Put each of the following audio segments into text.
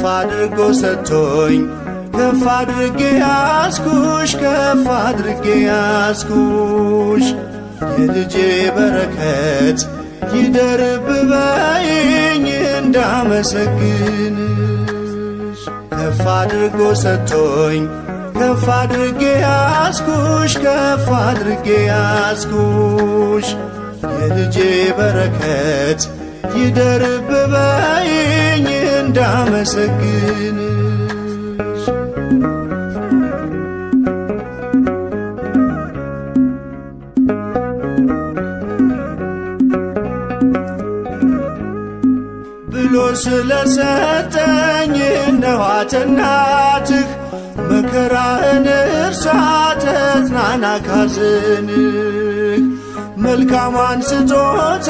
ከፍ አድርጎ ሰጥቶኝ ከፍ አድርጌ ያዝኩሽ ከፍ አድርጌ ያዝኩሽ የልጄ በረከት ይደርብ በይኝ እንዳመሰግንሽ ከፍ አድርጎ ሰጥቶኝ ከፍ አድርጌ ያዝኩሽ ከፍ አድርጌ ያዝኩሽ የልጄ በረከት ይደርብ በይኝ እንዳመሰግንሽ ብሎ ስለሰጠኝ እነኋት እናትህ መከራህን እርሳ ተጽናና ካዘንህ መልካሟን ስጦታ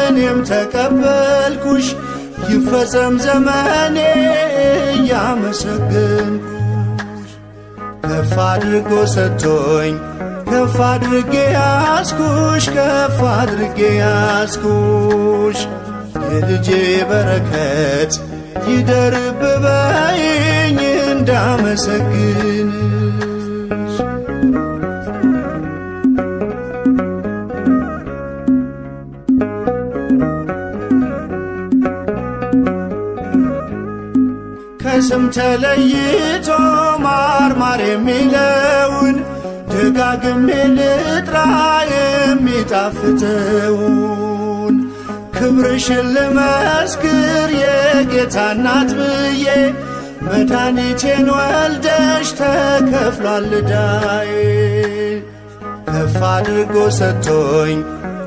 እኔም ተቀበልኩሽ ይፈጸም ዘመኔ እያመሰገንኩሽ ከፍ አድርጎ ሰጥቶኝ ከፍ አድርጌ ያዝኩሽ ከፍ አድርጌ ያዝኩሽ የልጄ በረከት ይደርብ በይኝ እንዳመሰግንሽ ከስም ተለይቶ ማር ማር የሚለውን ደጋግሜ ልጥራ የሚጣፍጠውን ክብርሽን ልመስክር የጌታ እናት ብዬ መድኃኒቴን ወልደሽ ተከፍሏል ዕዳዬ። ከፍ አድርጎ ሰጥቶኝ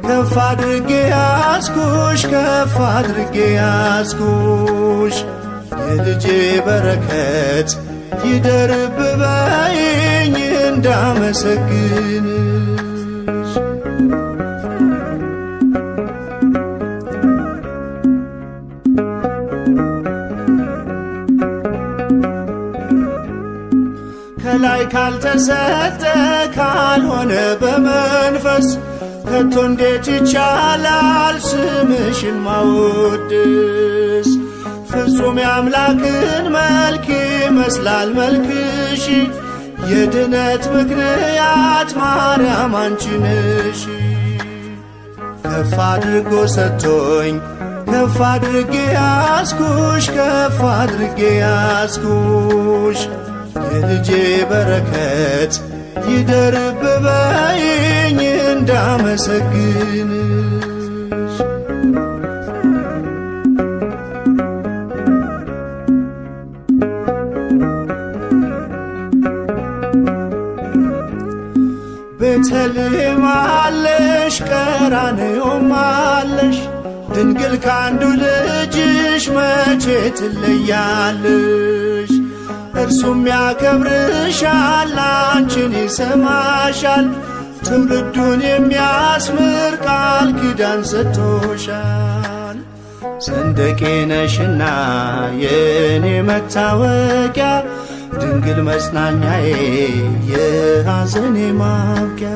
ከፍ አድርጌ ያዝኩሽ ከፍ አድርጌ ያዝኩሽ የልጄ በረከት ይደርብ በይኝ እንዳመሰግንሽ ከላይ ካልተሰጠ ካልሆነ በመንፈስ ከቶ እንዴት ይቻላል ስምሽን ማወደስ? ፍጹም የአምላክን መልክ ይመስላል መልክሽ የድነት ምክንያት ማርያም አንቺ ነሽ። ከፍ አድርጎ ሰጥቶኝ ከፍ አድርጌ ያዝኩሽ ከፍ አድርጌ ያዝኩሽ የልጄ በረከት ይደርብ በይኝ እንዳመሰግንሽ ቤተልሔም አለሽ ቀራንዮም አለሽ ድንግል ካንዱ ልጅሽ መቼ ትለያለሽ? እርሱም ያከብርሻል አንቺን ይሰማሻል ትውልዱን የሚያስምር ቃል ኪዳን ሰጥቶሻል። ሰንደቄ ነሽና የኔ መታወቂያ ድንግል መጽናኛዬ የሐዘኔ ማብቂያ።